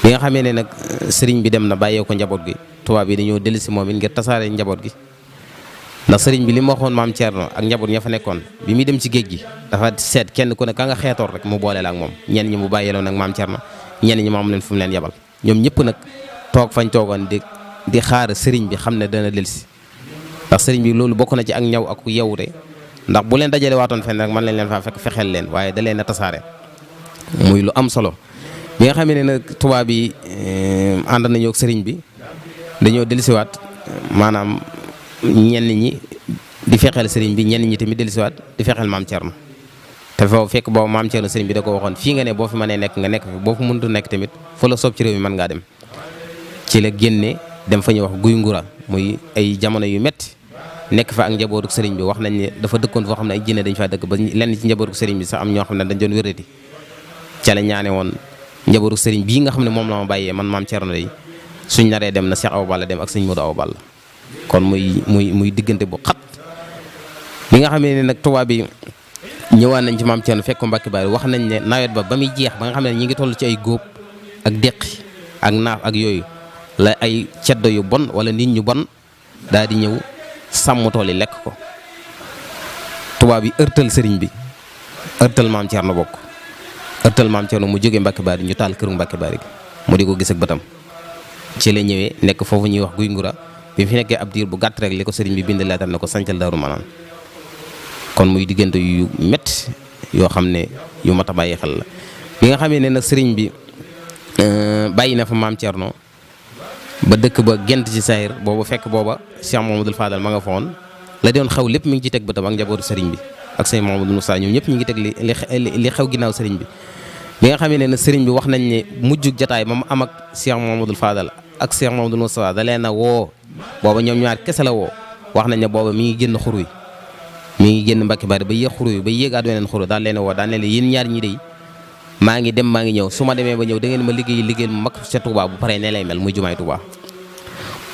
bi nga xamee ne nag sëriñ bi dem na bàyyee ko njaboot gi tubaab yi dañoo dellu si moom it ngir tasaare njaboot gi ndax sëriñ bi li mu waxoon maam Thierno ak njaboot ña fa nekkoon bi muy dem ci géej gi dafa seet kenn ku ne ka nga xeetoor rek mu boole la ak moom ñenn ñi mu bàyyeeloon nag maam Thierno ñenn ñi mu am leen fu mu leen yebal ñoom ñëpp nag toog fañ toogoon di xaar sëriñ bi xam ne dana delsi ndax sëriñ bi loolu bokk na ci ak ñaw ak yewute ndax bu leen dajale waatoon fenn rek man lañ leen faa fekk fexeel leen waaye da leen a tasaare muy lu am solo bi nga xamee ne nag tubaab yi ànd nañoo ak sëriñ bi dañoo delsiwaat maanaam ñenn ñi di fexeel sëriñ bi ñenn ñi tamit delsiwaat di fexeel maam Thierno te foofu fekk boobu maam Thierno sëriñ bi da ko waxoon fii nga ne boo fi mënee nekk nga nekk fi boo fi mënut nekk tamit fa la soob ci réew mi mën ngaa dem ci la génne dem fa ñuy wax guy ngura muy ay jamono yu métti nekk fa ak njabootu sëriñ bi wax nañ ne dafa dëkkoon foo xam ne ay jinne dañ faa dëkk ba lenn ci njabootu sëriñ bi sax am ñoo xam ne dañ doon wérati ca la ñaane woon njabootu sëriñ bii nga xam ne moom la ma bàyyee man maam Thierno day suñ naree dem na Cheikh Awa Balla dem ak sëñ Modou Awa Balla kon muy diggante bu xat bi nga xamee ne nag tubaab bi ñëwaan nañ ci maam Thierno fekk ko Mbacké Baary wax nañ ne nawet ba muy jeex ba nga xam ne ñi ngi toll ci ay góob ak déqi ak naaf ak yooyu la ay ceddo yu bon wala nit ñu bon daal di ñëw sàmm tool yi lekk ko tubaab yi ërtal sëriñ bi ërtal maam Thierno bokk ërtal maam Thierno mu jógee Mbacké Baary ñu taal këru Mbacké Baary mu di ko gis ak bëtam ci la ñëwee nekk foofu ñuy wax guy ngura bi mu fi nekkee ab diir bu gàtt rek li ko sëriñ bi bind leetar ne ko sancal Daaru Manaan kon muy diggante yu métti yoo xam ne yu mat a bàyyi xel la bi nga xamee ne nag sëriñ bi bàyyi na fa maam Thierno ba dëkk ba gent ci saayir boobu fekk booba Cheikh Mamadou Fadal ma nga fa woon la doon xew lépp mi ngi ci teg bëtam ak njabootu sëriñ bi ak sëñ Mamadou Moussa ñoom ñëpp ñu ngi teg li xew ginnaaw sëriñ bi bi nga xamee ne sëriñ bi wax nañ ne mujjug jataay ba mu am ak Cheikh Mamadou Fadal ak Cheikh Mamadou Moussa da leen a woo booba ñoom ñaar kese la woo wax nañ ne booba mi ngi génn xur wi mi ngi génn Mbacké Baary ba yéeg xur wi ba yéegaat weneen xur daal leen woo daal ne leen yéen ñaar ñi dey maa ngi dem maa ngi ñëw su ma demee ba ñëw da ngeen ma liggéeyal mu mag ca Touba bu paree ne lay mel muy jumaay Touba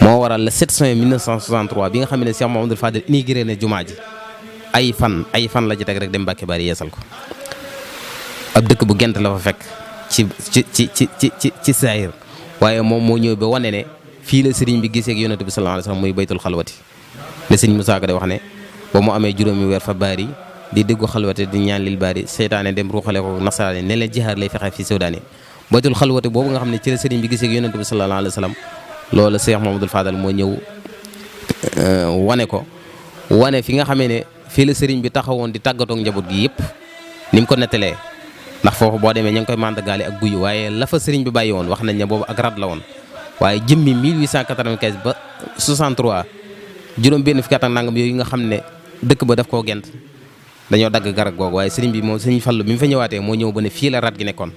moo waral le 7 juin 1963 bi nga xam ne Cheikh Mamadou Fadal inauguré na jumaa ji ay fan la ci teg rek dem Mbacké Baary yeesal ko ab dëkk bu gent la fa fekk ci saayir waaye moom moo ñëw ba wane ne fii la sëriñ bi gisee ak yonent bi sallallahu alayhi wasallam muy baytul xalwati le sëriñ Moussa Ka de wax ne ba mu amee juróomi weer fa Baary di déggu xalwati di ñaan lil Baary seytaane dem ruuxale ko nasaraane ne leen jihaar lay fexe fii sewdaane baytul xalwati boobu nga xam ne ci la sëriñ bi gisee ak yonent bi sallallahu alayhi wasallam loolu Cheikh Mamadou Fadal moo ñëw wane ko wane fi nga xamee ne fii la sëriñ bi taxawoon di tàggatoog njaboot gi yëpp ni mu ko nettalee ndax foofu boo demee ña ngi koy màndagaale ak guy waaye la fa sëriñ bi bàyyi woon wax nañ ne boobu ak rat la woon waaye jëmmi 1895 ba 63 juróom benn fukki at ak nangam yooyu nga xam ne dëkk ba daf koo gent dañoo dagg garab googu waaye sëriñ bi moom sëriñ Fallu bi mu fa ñëwaatee moo ñëw ba ne fii la rat gi nekkoon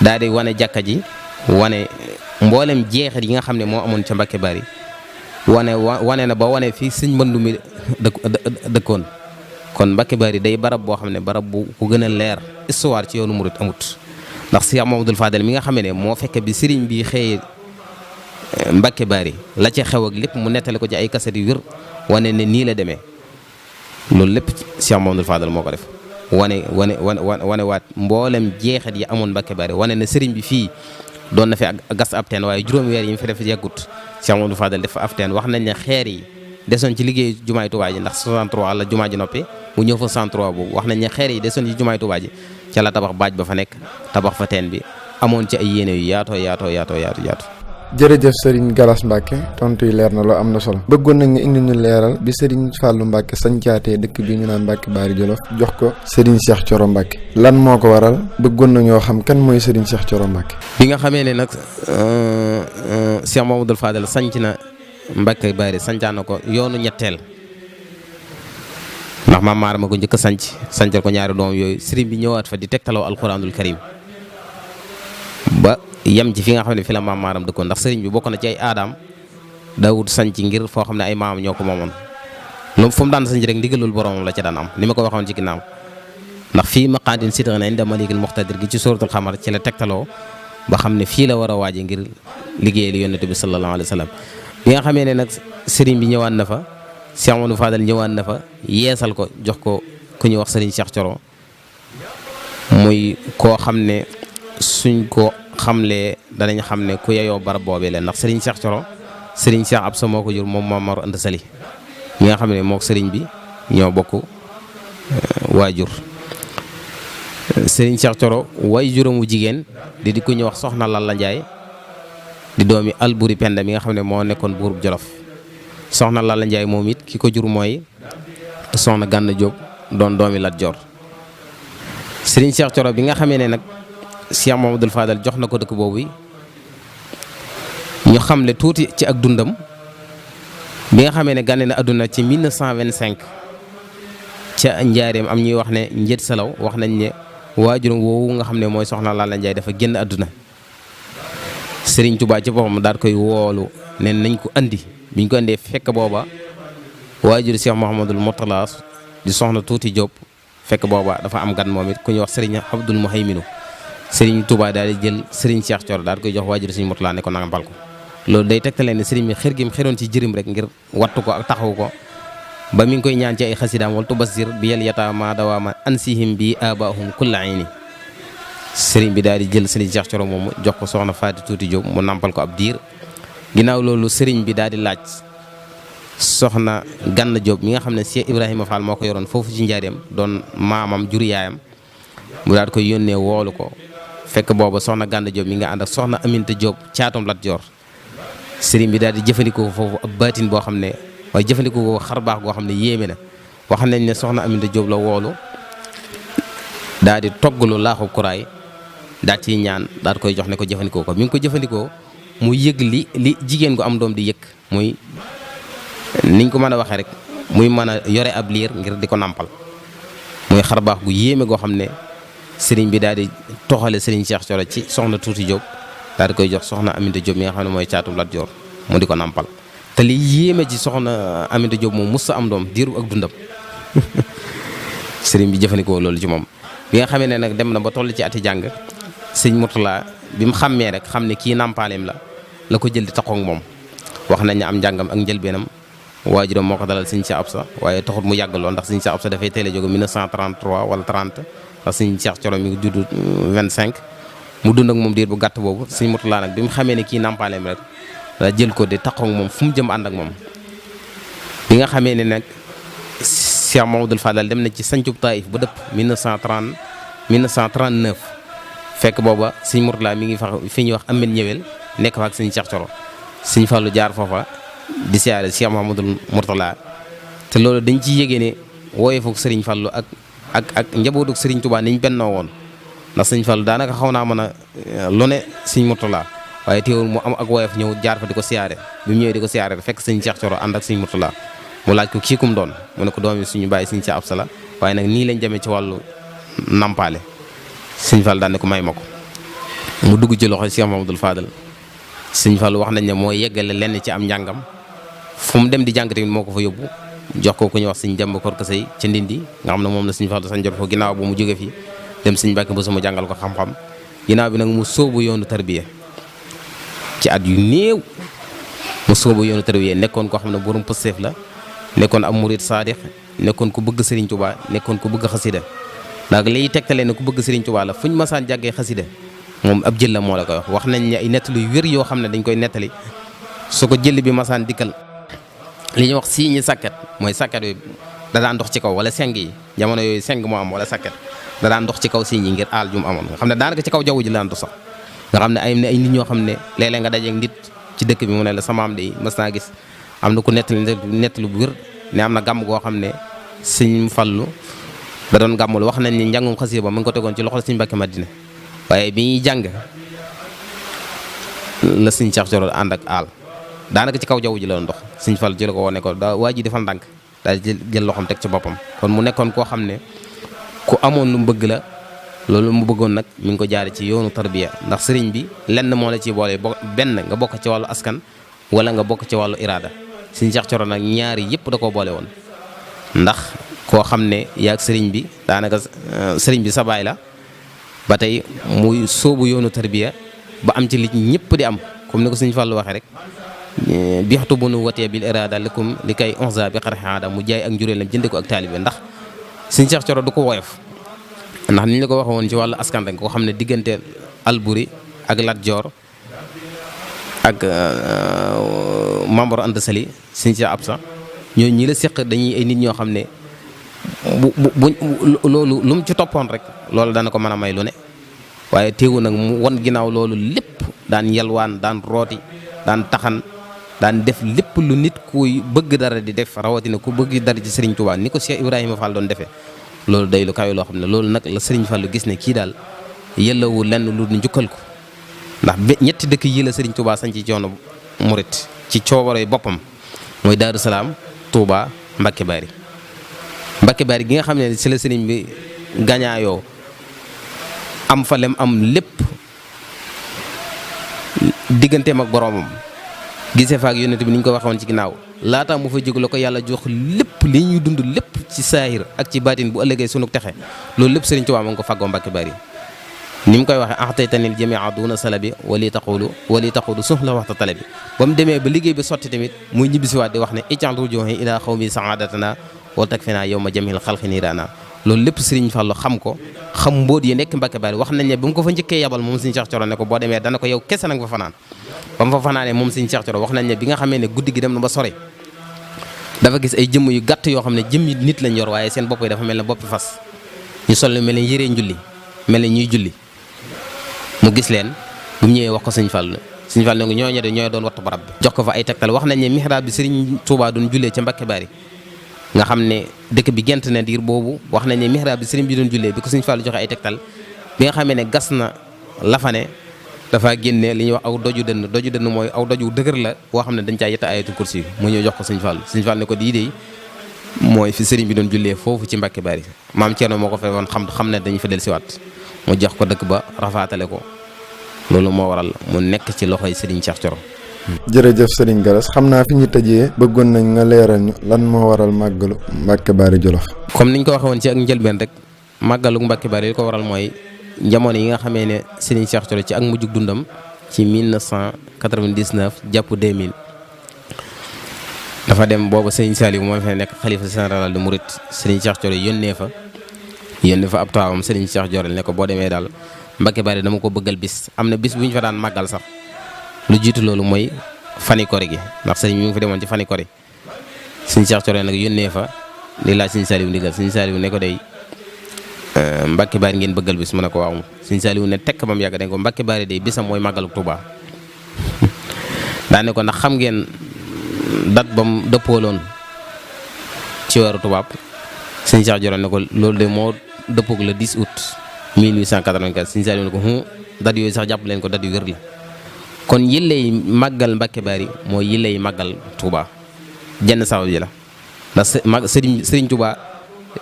daal di wane jàkka ji wane mboolem jeexit yi nga xam ne moo amoon ca Mbacké Baary wane na ba wane fii sëñ Mbëndu mi dëkkoon kon Mbacké Baary day barab boo xam ne barab bu ku gën a leer histoire ci yoonu murit amut ndax Cheikh Mamadou Fadal mi nga xam ne moo fekk bi sëriñ bi xëyee Mbacké Baary la ca xew ak lépp mu nettali ko ci ay kaset yu wér wane ne nii la demee loolu lépp Cheikh Mamadou Fadal moo ko def wane waat mboolem jeexit yi amoon Mbacké Baary wane ne sëriñ bi fii doon na fi ak gas ab teen waaye juróomi weer yi mu fi def yàggut Cheikh Mamadou Fadal def ab teen wax nañ ne xeer yi desoon ci liggéey jumaay Touba ji ndax 63 la jumaa ji noppi mu ñëw fa 63 boobu wax nañ ne xeer yi desoon ci jumaay Touba ji ca la tabax baaj ba fa nekk tabax fa teen bi amoon ci ay yéene yu yaatoo jërëjëf Serigne Galass Mbacké tontu yi leer na loo am na solo bëggoon nañ nga indi ñu leeral bi Serigne Fallou Mbacké sañcaatee dëkk bi ñu naan Mbacké Baary Jolof jox ko Serigne Cheikh Thioro Mbacké lan moo ko waral bëggoon nañoo xam kan mooy Serigne Cheikh Thioro Mbacké. bi nga xamee ne nag Cheikh Mamadou Fadal sanc na Mbacké Baary sancaan na ko yoonu ñetteel ndax maam Maarama ko njëkk a sancal ko ñaari doom yooyu Serigne bi ñëwaat fa di tegtaloo alxuraanul karim ba yem ci fi nga xam ne fi la maam maaram dëkkoon ndax sëriñ bi bokk na ci ay aadaam daawut sanc ngir foo xam ne ay maamam ñoo ko moomoon loolu fu mu daan sanc rek ndigalul boromam la ci daan am ni ma ko waxoon ci ginnaaw ndax fii maqaadin sidqin inda malikil muqtadir gi ci suratul xamar ci la tegtaloo ba xam ne fii la war a waaje ngir liggéeyal yonent bi sallallahu alayhi wa sallam bi nga xamee ne nag sëriñ bi ñëwaan na fa Cheikh Mamadou Fadal ñëwaan na fa yeesal ko jox ko ku ñuy wax sëriñ Cheikh Thioro muy koo xam ne suñ ko xamlee danañ xam ne ku yeyoo barab boobee leen ndax Serigne Cheikh Thioro Serigne Cheikh Absa moo ko jur moom Mamar Anta Sali mi nga xam ne mook Serigne bi ñoo bokk waajur Serigne Cheikh Thioro way juróomu jigéen di ku ñuy wax soxna Lalla Ndiaye di doomi Alburi Penda mi nga xam ne moo nekkoon buurub Jolof soxna Lalla Ndiaye moom it ki ko jur mooy soxna Gànn Diop doon doomi Lat Joor Serigne Cheikh Thioro bi nga xamee ne nag Cheikh Mamadou Fadal jox na ko dëkk boobu ñu xamle tuuti ci ak dundam bi nga xamee ne gane na àdduna ci 1925 ca njaareem am ñuy wax ne njët salaw wax nañ ne waajuram woowu nga xam ne mooy soxna Lalla Ndiaye dafa génn àdduna Serigne Touba ci boppam daal koy woolu ne nañ ko andi biñ ko andee fekk booba waajur Cheikh Mouhamadul Mourtala di soxna tuuti Diop fekk booba dafa am gan moom it ku ñuy wax Serigne Abdoul Mouhayminu Serigne Touba daal di jël Serigne Cheikh Thioro daal koy jox waajur Serigne Mourtala ne ko nanga bal ko loolu day tegtalee ne Serigne bi xër gi mu xëroon ci jërim rek ngir wattu ko ak taxawu ko ba mi ngi koy ñaan ci ay xasidaam wal tubasir bi yel yataama dawaama ansihim bi abaahum kulla ayni Serigne bi daal di jël Serigne Cheikh Thioro moomu jox ko soxna Faati Tuuti Diop mu nampal ko ab diir ginnaaw loolu Serigne bi daal di laaj soxna Gànn Diop mi nga xam ne Cheikh Ibrahima Fall moo ko yoroon foofu ci njaareem doon maamam jur yaayam mu daal koy yónnee woolu ko fekk booba soxna Gànda Diop mi nga ànd ak soxna Aminta Diop caatum Lat Joor sëriñ bi daal di jëfandikoo foofu ab baatin boo xam ne waaye jëfandikoo ko xar baax goo xam ne yéeme na wax nañ ne soxna Aminta Diop la woolu daal di toggalu laaxu kuraay daal ciy ñaan daal di koy jox ne ko jëfandikoo ko mi ngi ko jëfandikoo mu yëg li jigéen gu am doom di yëg muy niñ ko mën a waxee rek muy mën a yore ab liir ngir di ko nàmpal muy xar baax gu yéeme goo xam ne sëriñ bi daal di toxale sëriñ Cheikh Thioro ci soxna Tuuti Diop daal di koy jox soxna Aminta Diop mi nga xam ne mooy caatum Lat Joor mu di ko nàmpal te li yéeme ci soxna Aminta Diop moom mus sa am doom diiru ak dundam sëriñ bi jëfandikoo loolu ci moom bi nga xamee ne nag dem na ba toll ci ati jàng sëñ Murtala bi mu xàmmee rek xam ne kii nàmpaaleem la ko jël di taxaw ak moom wax nañ ne am njàngam ak njëlbeenam waajuram moo ko dalal sëñ Cheikh Absa waaye taxut mu yàgg lool ndax sëñ Cheikh Absa dafay teel a jóge 1933 wala 30 ndax sëñ Cheikh Thioro mi ngi judd 25 mu dund ak moom diir bu gàtt boobu sëñ Murtala nag bi mu xamee ne kii nàmpaaleem rek la jël ko di taxaw ak moom fu mu jëm ànd ak moom bi nga xamee ne nag Cheikh Mamadou Fadal dem na ci sancub Taïf ba dëpp 1939 fekk booba sëñ Murtala mi ngi fa fi ñuy wax Amen ñëwel nekk fa ak sëñ Cheikh Thioro sëñ Fallu jaar foofa di siyaare Cheikh Mamadou Murtala te loolu dañ ci yégée ne wooye foog sëriñ Fallu ak njabootuk sëriñ Touba niñ bennoo woon ndax sëñ Fallu daanaka xaw naa mën a lu ne sëñ Murtala waaye teewul mu am ak woyof ñëw jaar fa di ko siyaare bi mu ñëwee di ko siyaare fekk sëñ Cheikh Thioro ànd ak sëñ Murtala mu laaj ko kii kum doon mu ne ko doomi suñu bàyyi sëñ Cheikh Absa la waaye nag nii lañ demee ci wàllu nampaale sëñ Fall daan ne ko may ma ko mu dugg ci loxo Cheikh Mamadou Fadal sëñ Fall wax nañ ne moo yeggale lenn ci am njàngam fu mu dem di jàng tamit moo ko fa yóbbu jox ko ku ñuy wax sëñ Demba Kor Kasey ca Ndindi nga xam ne moom la sëñ Fall sañ jot ko ginnaaw bu mu jóge fi dem sëñ Mbacké ba mu jàngal ko xam-xam ginnaaw bi nag mu sóobu yoonu tarbiya ci at yu néew mu sóobu yoonu tarbiya nekkoon koo xam ne borom pësteef la nekkoon am murid saadix nekkoon ku bëgg Serigne Touba nekkoon ku bëgg xasida ndax liy tegtale ne ku bëgg Serigne Touba la fu ñu masaan jàggee xasida moom ab jël la moo la koy wax nañ ne ay nettali yu wér yoo xam ne dañ koy nettali su ko jël bi masaan dikkal li ñuy wax sii ñi sàkket mooy sàkket bi da daan dox ci kaw wala seng yi jamono yooyu seng moo am wala sàkket da daan dox ci kaw sii ñi ngir aal ju mu amoon nga xam ne daanaka ci kaw jaww ji la daan dox sax nga xam ne ay nit ñoo xam ne léeg-léeg nga dajeeg nit ci dëkk bi mu ne la sama am de mas naa gis am na ku nettali bu wér ne am na gàmm goo xam ne sëñ Fallu da doon gàmmul wax nañ ni njàngum xasida ba mu ngi ko tegoon ci loxol sëñ Mbacké Madina waaye bi ñuy jàng la sëñ Cheikh Thioro ànd ak aal daanaka ci kaw jaww ji la doon dox sëñ Fallu jël ko wone ko da waa ji defal ndànk daal jël loxoom teg ci boppam kon mu nekkoon koo xam ne ku amoon lu mu bëgg la loolu mu bëggoon nag mi ngi ko jaare ci yoonu tarbiya ndax sëriñ bi lenn moo la ciy boole benn nga bokk ci wàllu askan wala nga bokk ci wàllu iraada sëñ Cheikh Thioro nag ñaari yëpp da koo boole woon ndax koo xam ne yaag sëriñ bi daanaka sëriñ bi sa baay la ba tey muy sóobu yoonu tarbiya ba am ci li ñëpp di am comme ni ko sëñ Fallu waxee rek bixtu bu nu watee bil irada lakum li kay onza bi xarxaada mu jaay ak njuréelam jënde ko ak taalibe ndax sëñ Cheikh Thioro du ko woyof ndax ni ñu la ko waxee woon ci wàllu askan rek koo xam ne diggante Alburi ak Lat Joor ak Mamor Anta Sali sëñ Cheikh Absa ñooñu ñi la seq dañuy ay nit ñoo xam ne bu loolu lu mu ci toppoon rek loolu dana ko mën a may lu ne waaye teewu nag mu won ginnaaw loolu lépp daan yalwaan daan rooti daan taxan daan def lépp lu nit kuy bëgg dara di def rawatina ku bëgg dara ci Serigne Touba ni ko Cheikh Ibrahima Fall doon defee loolu day lu kawe loo xam ne loolu nag la Serigne Fall gis ne kii daal yellawul lenn lu njukkal ko ndax ñetti dëkk yi la Serigne Touba sañ ci coono murit ci coobare boppam mooy Daaru Salaam Touba Mbacké Baary Mbacké Baary gi nga xam ne ci la Serigne bi gañaayoo am fa lem am lépp digganteem ak boroomam gisee fa ak yonent bi ni ñu ko waxoon ci ginnaaw laata mu fa jóg la ko yàlla jox lépp li ñuy dund lépp ci saahir ak ci baatin bu ëllëgee sunu texe loolu lépp Serigne Touba ma ngi ko faggoo Mbacké Baary ni mu koy waxee axtaytanil jamia duna salabi wali taqulu suxla waxta talabi ba mu demee ba liggéey bi sotti tamit muy ñibbisiwaat di wax ne ijal rujuhi ila xawmi saadatana wal takfina yawma jamil xalqi niirana loolu lépp Serigne Fallou xam ko xam mbóot yi nekk Mbacké Baary wax nañ ne ba mu ko fa njëkkee yabal moom Serigne Cheikh Thioro ne ko boo demee dana ko yow kese nag fa fanaan ba mu fa fanaanee moom Serigne Cheikh Thioro wax nañ ne bi nga xamee ne guddi gi dem na ba sori dafa gis ay jëmm yu gàtt yoo xam ne jëmmi nit lañ yor waaye seen bopp yi dafa mel ne boppi fas ñu sol mel ne yëree njulli mel ne ñuy julli mu gis leen bu mu ñëwee wax ko sëñ Fall sëñ Fall ne ko ñooñu de ñooy doon wattu barab bi jox ko fa ay tegtal wax nañ ne mihrab bi Serigne Touba doon jullee ca Mbacké Baary nga xam ne dëkk bi gent na diir boobu wax nañ ne mihrab bi Serigne bi doon jullee bi ko sëñ Fall joxe ay tegtal bi nga xamee ne gas na lafane dafa génne li ñuy wax aw doju dënn mooy aw doju dëgër la boo xam ne dañ caa yetta ayatul kursi mu ñëw jox ko sëñ Fall ne ko dii de mooy fi Serigne bi doon jullee foofu ci Mbacké Baary maam Thierno moo ko fe woon xam ne dañu fa del siwaat mu jox ko dëkk ba rafaatale ko loolu moo waral mu nekk ci loxoy Serigne Cheikh Thioro. jërëjëf Serigne Galass xam naa fi ñu tëjee bëggoon nañ nga leeral ñu lan moo waral màggalu Mbacké Baary Jolof. comme niñ ko waxee woon ci ak njëlbeen rek màggalu Mbacké Baary li ko waral mooy jamono yi nga xamee ne Serigne Cheikh Thioro ci ak mujjug dundam ci 1999 jàpp 2000 dafa dem boobu Serigne Saliou moo fa nekk xalifa général de Mouride Serigne Cheikh Thioro yónnee fa ab taawam Serigne Cheikh Thioro ne ko boo demee daal Mbacké Baary dama ko bëggal bis am na bis bu ñu fa daan màggal sax lu jiitu loolu mooy fani kori gi ndax Serigne mi ngi fa demoon ci fani kori Serigne Cheikh Thioro nag yónnee fa di laaj Serigne Saliou ndigal Serigne Saliou ne ko day Mbacké Baary ngeen bëggal bis mu ne ko waaw Serigne Saliou ne tekk ba mu yàgg dañ ko Mbacké Baary day bisam mooy màggalu Touba daane ko ndax xam ngeen date ba mu dëppooloon ci weeru tubaab Serigne Cheikh Thioro ne ko loolu de moo dëppoog le 10 août 1884 Serigne Saliou ne ko date yooyu sax jàpp leen ko date yu wér la kon yillay màggal Mbacké Baary mooy yillay màggal Touba jenn sabab ji la ndax Serigne Touba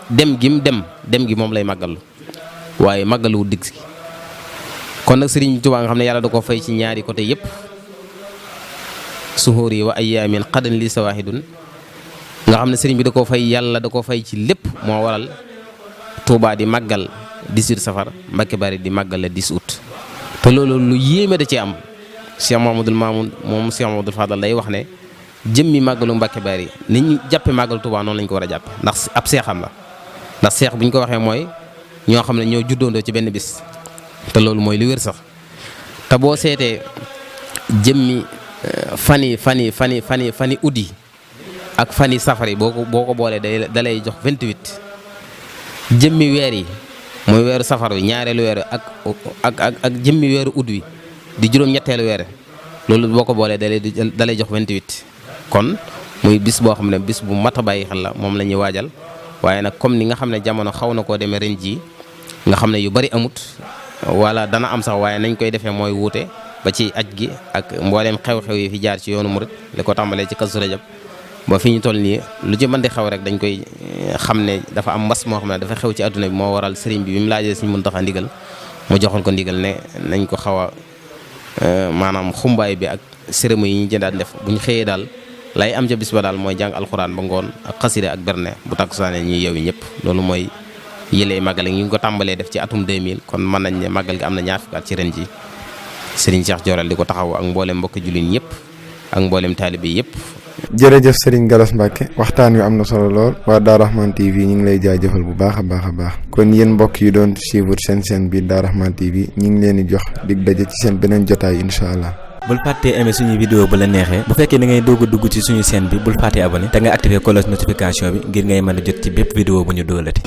dem gi moom lay màggalu waaye màggalu digg gi kon nag Serigne Touba nga xam ne yàlla da ko fay ci ñaari côté yépp suhóor yi wa ayyaamin qadan li sawaahidun nga xam ne Serigne bi da ko fay yàlla da ko fay ci lépp moo waral Touba di màggal 18 safar Mbacké Baary di màggal le 10 août te loolu lu yéeme da ci am Cheikh Mamadou Mamoun moom Cheikh Mamadou Fadal day wax ne jëmmi màggalu Mbacké Baary ni ñu jàppe màggal Touba noonu lañ ko war a jàppe ndax ab seexam la ndax seex bu ñu ko waxee mooy ñoo xam ne ñoo juddoondoo ci benn bis te loolu mooy li wér sax te boo seetee jëmmi fani uddi ak fani safari boo ko boolee da lay jox 28 jëmmi weer yi mooy weeru safar wi ñaareelu weer ak jëmmi weeru ud wi di juróom-ñetteelu weer loolu boo ko boolee da lay jox 28 kon muy bis boo xam ne bis bu mat a bàyyi xel la moom la ñuy waajal waaye nag comme ni nga xam ne jamono xaw na koo demee ren jii nga xam ne yu bari amut wala dana am sax waaye nañ koy defee mooy wuute ba ci aj gi ak mbooleem xew-xew yi fi jaar ci yoonu murit li ko tàmbalee ci Kazu Rajab ba fi ñu toll nii lu ci mën di xew rek dañ koy xam ne dafa am mbas moo xam ne dafa xew ci àdduna bi moo waral Serigne bi mu laajee Serigne Mountakha ndigal mu joxoon ko ndigal ne nañ ko xaw a maanaam xumbaay bi ak cérémonie yi ñu jëndaat def bu ñu xëyee daal lay am ca bis ba daal mooy jàng alxuraan ba ngoon ak xasida ak berne bu takkusaane ñuy yeewi ñëpp loolu mooy yëlee màggal gi ñu ngi ko tàmbalee def ci atum 2000 kon mën nañ ne màggal gi am na ñaar fukki at ci ren ji Serigne Cheikh Thioro di ko taxaw ak mboolem mbokki jullit ñëpp ak mboolem taalibe yëpp. jërëjëf Serigne Galass Mbacké waxtaan wi am na solo lool waa Darou Rahmane TV ñu ngi lay jaajëfal bu baax a baax kon yéen mbokk yi doon suivre seen chaîne bi Darou Rahmane TV ñu ngi leen di jox dig daje ci seen beneen jotaay incha allah. bul fàttee aimé suñu vidéo bu la neexee bu fekkee da ngay doog a dugg ci suñu chaîne bi bul fàttee abonné te nga activer cloche notification bi ngir ngay mën a jot ci bépp vidéo bu ñu doolati.